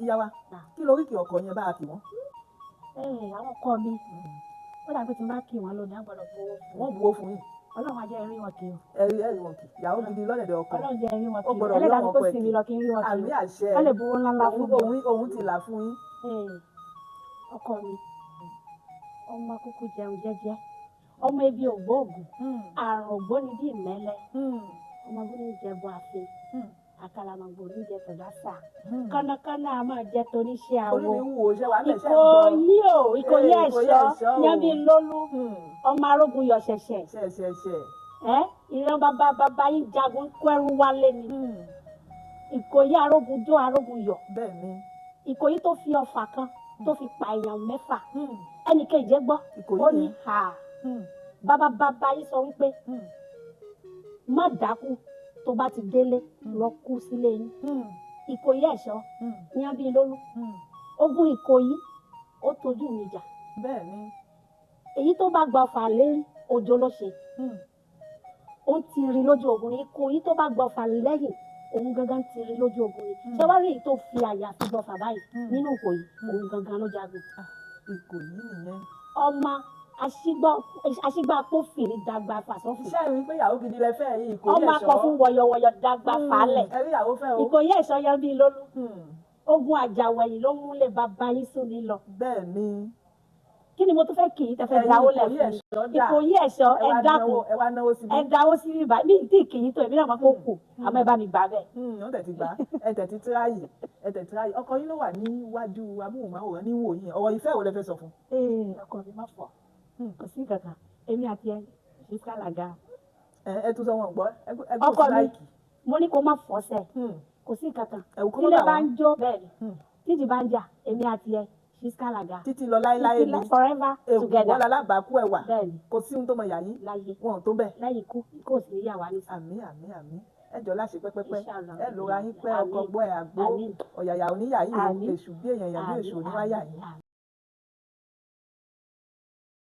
Ìyá wa, kí lóríkì ọkọ yẹn bá a kì wọ́n? Ee, àwọn ọkọ mi, ó dàbí tí n bá kí wọn lónìí, á gbọ́dọ̀ gbowó fún. Wọ́n buwó fún yín. Ọlọ́run á jẹ́ rí wọn kí o. Ẹ̀rí wọn kì. Ìyàwó gidi lọ́dẹ̀dẹ̀ ọkọ. Ọlọ́run jẹ́ rí wọn Ó kí o. gbọ́dọ̀ rí Ẹlẹ́dàá mi àwọn kó ọkọ ẹ̀ sì mí kì. lọ kí n rí wọn kí Àmì o. àṣẹ. Wọ́n lè buwó ńláńlá fún mi. Òun ti là fún yín. Ee, ọkọ mi, ọmọ kúkú jẹun jẹ́jẹ́, ọmọ ebi ògbóògùn, àrùn ògbóni bí ìmẹ́lẹ́, ọmọ bí ní jẹbọ àfin, àkàlàmọ̀gbò ní jẹ tọ̀dásà, kọ́nàkọ́nà a máa jẹ toníṣẹ́ Orí awo. mi wù ó, ṣe wà mẹ́ṣẹ́ ń gbọ́. Ìkòyí o, Ìkòyí. Ee, Ìkòyí ẹ̀ṣọ́ ẹ̀ṣọ́ o. Yan bí lólú, ọmọ arógun yọ ṣẹ̀ṣẹ̀. Ṣe ṣe ṣe. Ẹ ìran bàbá bàbá yín jagun kẹrù wálé ni. Ìkòyí arógun jó arógun yọ. Bẹ́ẹ̀ ni. Ìkòyí tó fi ọfà kan tó fi pa èèyàn 6, ẹnì kejì gbọ́. Ìkòyí Ó ní yẹn. Ha bàbá bàbá yín sọ wípé má dákú, tó bá ti délé lọ kú sílé yín. Ìkòyí ẹ̀ṣọ́, yan bíi lólú, ogun Ìkòyí ó tojú mi jà. Bẹ́ẹ̀ ni. Èyí tó bá gba ọfà lérí, òjò ló ṣe, ó ń tiri lójú ogun ni. Ìkòyí tó bá gba ọfà lẹ́yìn, òun gangan ti rí lójú ogun ni. Ṣé wàá rí èyí tó fi àyà fi gbọfà báyìí nínú Ìkòyí, òun gangan ló jagun. Ìkòyí nìyẹn. Ọmọ aṣígbà pófìrí dàgbà fàṣọfù. Iṣẹ́ ìrìn pé ìyàwó gidi lẹ fẹ́ yìí, Ìkòyí Ọmọ ẹ̀ṣọ́. akọ fún wọyọwọyọ dàgbà fàálẹ̀. Ẹ rí ìyàwó fẹ́ o. Ìkòyí ẹ̀ṣọ́ yan bíi lólú, ogun àjàwẹ̀yìn ló múlẹ̀ bàbá yín sùn ní lọ. Bẹ́ẹ̀ ni. Kí ni mo tún fẹ́ kì í tẹ́fẹ́ Ẹ̀yin dáwó lẹ̀ Ìkòyí fún ẹ̀ṣọ́ dà? Ìkòyí ẹ̀ṣọ́, Ẹ ẹ wá dákun. náwó, ẹ wá náwó síbí. Ẹ dáwó sí bíbá mi tí kì í tó, èmi náà máa kó kù, àmọ́ ẹ bá mi gbà bẹ́ẹ̀. Wọ́n tẹ̀ ti gbà, ẹ tẹ̀ ti tíráyì, ẹ tẹ̀ tíráyì. Ọkọ yín ló wà níwájú amóhùnmáwòrán ní wò yín. Ọ̀rọ̀ ìfẹ́ wo lẹ fẹ́ sọ fún? Ee, ọkọ mi, má fọ, kò sí kankan, èmi àti ẹ ṣe sálàgà. Ẹ tún sọ, wọn gbọ́. Ẹ gbọ́ Ọkọ sí mi, láìkì. mo ní kó má fọ́ sẹ́, kò sí kankan. Ẹ̀wù kó má Tílé bà bá wọ́n. ń jó bẹ́ẹ̀ ni, tíjì bá ń jà, èmi àti ẹ ṣe sálàgà. Títí lọ láéláé ni. Forever Èkó together. wọ́n lálábàákú ẹ̀wà. Bẹ́ẹ̀ ni. Kò sí ohun tó mọ yà yín. Láyé. Wọn ò tó bẹ́ẹ̀. Lẹ́yìn ikú, ikú ò sì ní yà wá ní. Àmín, àmín, àmín. Ẹ jọ láṣẹ pẹ́pẹ́pẹ́. Inshallah. Ẹ lora yín pẹ́. Àmín. Ọkọ gbọ́ ẹ àgbo. Àmín. Ọ̀yàyà oníyà yìí o. Àmín. Èṣù bí èèyàn, èèyàn bí èṣù oníwáyà yín. Àmín.